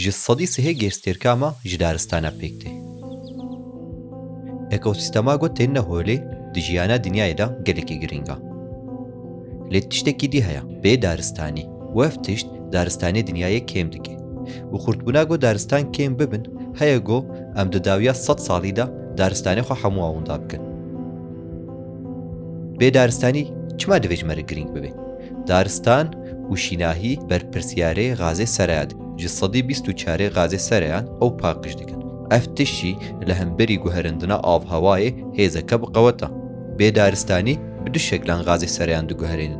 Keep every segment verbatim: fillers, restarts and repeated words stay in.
Ji sedî sihê gêrstêrkama ji daristana pêk tê. Ekosîstema ku têne holê di jiyana dinyayê de gelekî girîng e. Lê tiştekî dî heye, bê daristanî. Û ev tişt daristanê dinyayê kêm dike. Û xurtbûna ku daristan kêm bibin, heye ku em di dawiya sed salî de daristanê xwe hemû winda bikin. Bê daristanî çima divê ji me re girîng bibe? Daristan û şînahî berpirsiyarê gazê sereyan in. Ji sedî bîst û çarê gazê sereyan ew paqij dikin. Ev tişt jî li hemberî guherandina avhewayê hêzeke bi qewet e. Bê daristanî bi du şeklan gazê sereyan diguherênin.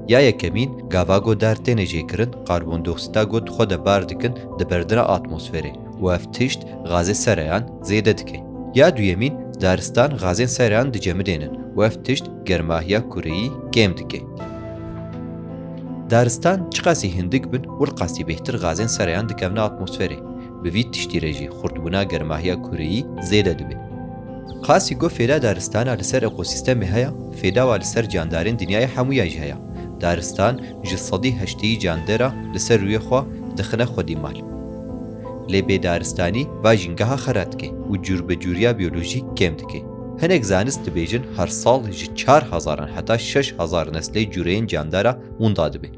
Ya yekemîn, gava ku dar têne jêkirin, karbondioksîda ku di xwe de bar dikin, diberdine atmosferê û ev tişt gazê sereyan zêde dike. Ya duyemîn, daristan gazên sereyan dicemidênin û ev tişt germahiya kureyî kêm dike. Daristan çiqasî hindik bin, wilqasî bêhtir gazên sereyan dikevine atmosferê. Bi vî tiştî re jî xurtbûna germahiya kureyî zêde dibe. Qasî ku fêda daristana li ser ekosîstemê heye, fêda wa li ser candarên dinyayê hemûya jî heye. Daristan ji sedî heştê yî candera li ser rûyê xwe dixine xwedî mal. Lê bê daristanî va jîngeha xera dike û cûrbecûriya biyolojîk kêm dike. Hinek zanist dibêjin her sal ji çar hezaran heta şeş hezar neslê cûreyên candara winda dibe.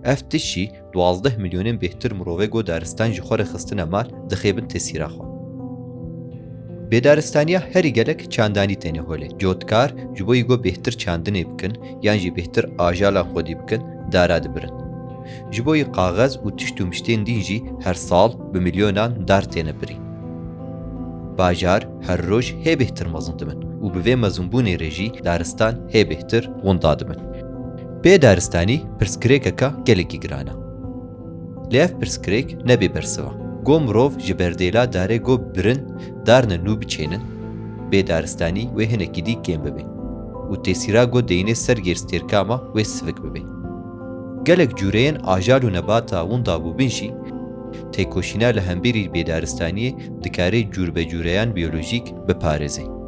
Ev tişt jî duwazdeh milyonên bêhtir mirovê ku daristan ji xwe re xistine mal, dixebin tesîra xwe. Bêdaristaniya herî gelek çandanî têne holê. Cotkar ji bo yî ku bêhtir çandinê bikin yan jî bêhtir ajalan xwedî bikin, dara dibirin. Ji bo yî kaxez û tişt û miştên dîn jî her sal bi milyonan dar têne birîn. Bajar her roj hê bêhtir mezin dibin û bi vê mezinbûnê re jî daristan hê bêhtir winda dibin. Bê daristanî pirsgirêkeke gelekî giran e. Lê ev pirsgirêk ne bê bersiv e. Go mirov ji berdêla darê go birin darne nû biçênin, bê daristanî wê hinekî dî kêm bibe û tesîra go deyînê ser gêrstêrkama wê sivik bibe. Gelek cûreyên ajal û nebata winda bûbin jî têkoşîna li hemberî bêdaristaniyê dikare cûrbecûreyan biyolojîk biparêze.